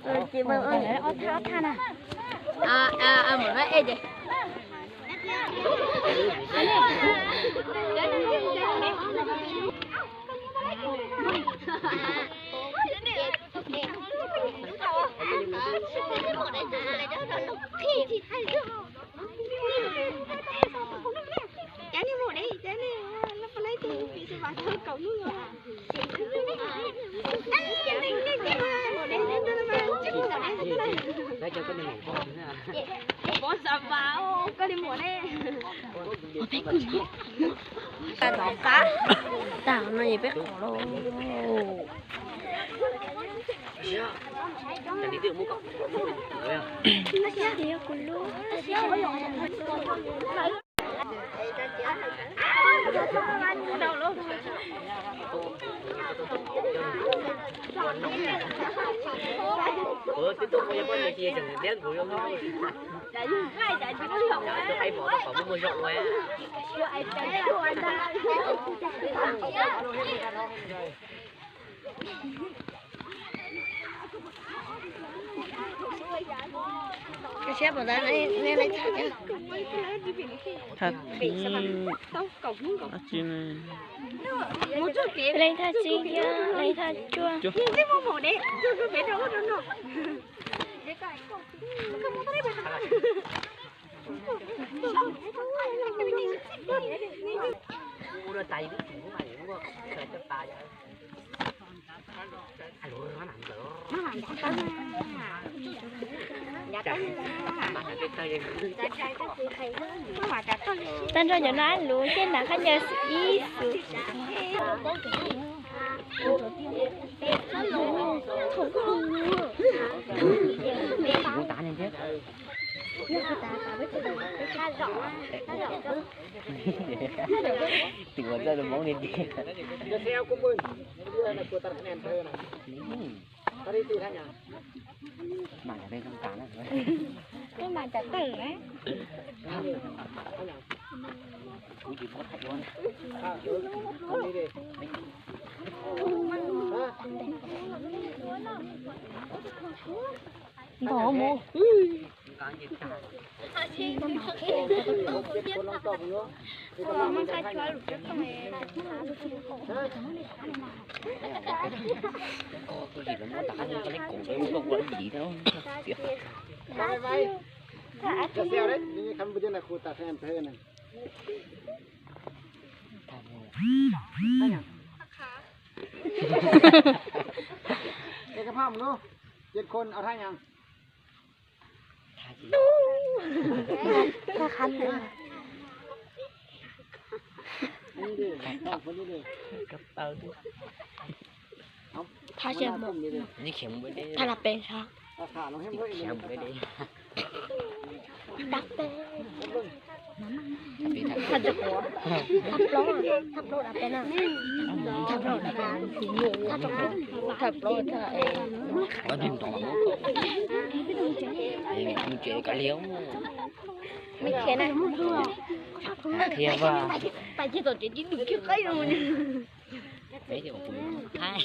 Ơ, chị Vân ơi. Ờ, ờ, ờ, mở ra, ê, chị. Ka siap dah, ni, ni, ni, tak. Tapi, tak sini. Lain tak sini, lain tak jua. Tan ra yo na lu, ke na kan ya su i su. Tua ra lu mong ni di. Dah saya aku pun. Dia nak putar kena enter nak. Tadi tu tanya. Mana ada yang tanah. Ni mana tak tahu eh. Tanya. Aku di bawah tak jual. Ah, tu. Ini deh. Hah? Dah mau. ເອກະພາບເນາະ ເຈັດຄົນ ເອົາທ່າຫຍັງ? ທ່າຄັນເລີຍ ນີ້ເດ້ ນ້ອງຄົນນີ້ເດ້ ກັບເຕົາ ທ່າແຊບບໍ່? ນີ້ເຂັມເບິດເດ້ ທ່າລາເປຊະ ທ່າຂາວ ນ້ອງເຫັນບໍ່? ນີ້ເຂັມເບິດເດ້ ດັກເຕັ້ ຖ້າຈະຂໍ ຖ້າປອດ ຖ້າປອດອາເປນນະ ຖ້າປອດ ຖ້າຈະຂໍ ຖ້າປອດ ຖ້າເອ ວ່າດິນຕອງ ເອ ມັນເຈກະຫຼຽວ ມັນແຄ່ນັ້ນ ເຄຍວ່າ ໄປທີ່ຕົວຈິດ ໄປທີ່ຕົວຈິດ ໄປທີ່ຕົວຈິດ ທ່າ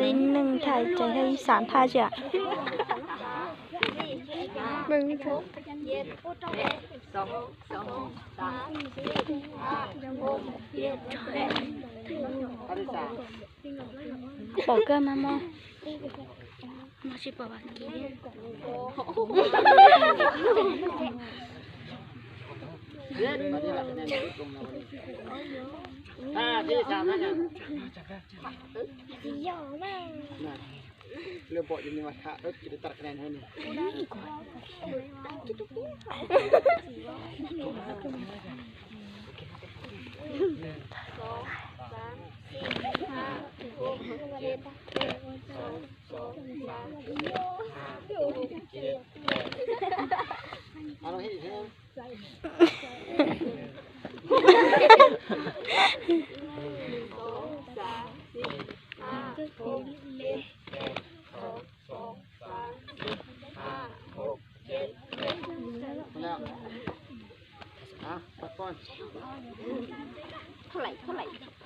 ທີໜຶ່ງ ທ່າໃຈ ທ່າທີສາມ ທ່າຈະ ເບິ່ງເຖາະ ສອງ ສອງ ສາມ ສີ່ ຫ້າ ຫົກ ເຈັດ ແປດ ທ່າທີສາມ ປອກເກືອມາໝໍ ມາຊິປອກວ່າກິນ ທ່າທີສາມ ທ່າທີສາມ ທ່າທີສາມ. ເລີ່ມເບາະຢູ່ນີ້ວ່າ ຖ້າເອີ ຈະໄດ້ຕັດຄະແນນໃຫ້ນີ້. ສອງ ສາມ ສີ່ ຫ້າ ຫົກ ເຈັດ ແປດ ສອງ ສອງ ສາມ ສີ່ ຫ້າ ຫົກ ເຈັດ ແປດ ເອົາ ເຮັດອີກເທື່ອ. ໜຶ່ງ ສອງ ສາມ ສີ່ ຫ້າ ຫົກ ເຈັດ ແປດ ສອງ ສອງ ສາມ ສີ່ ຫ້າ ຫົກ ເຈັດ ແປດ ແລ້ວ ອ່ະ ພັກກ່ອນ. ເທົ່າໃດ ເທົ່າໃດ?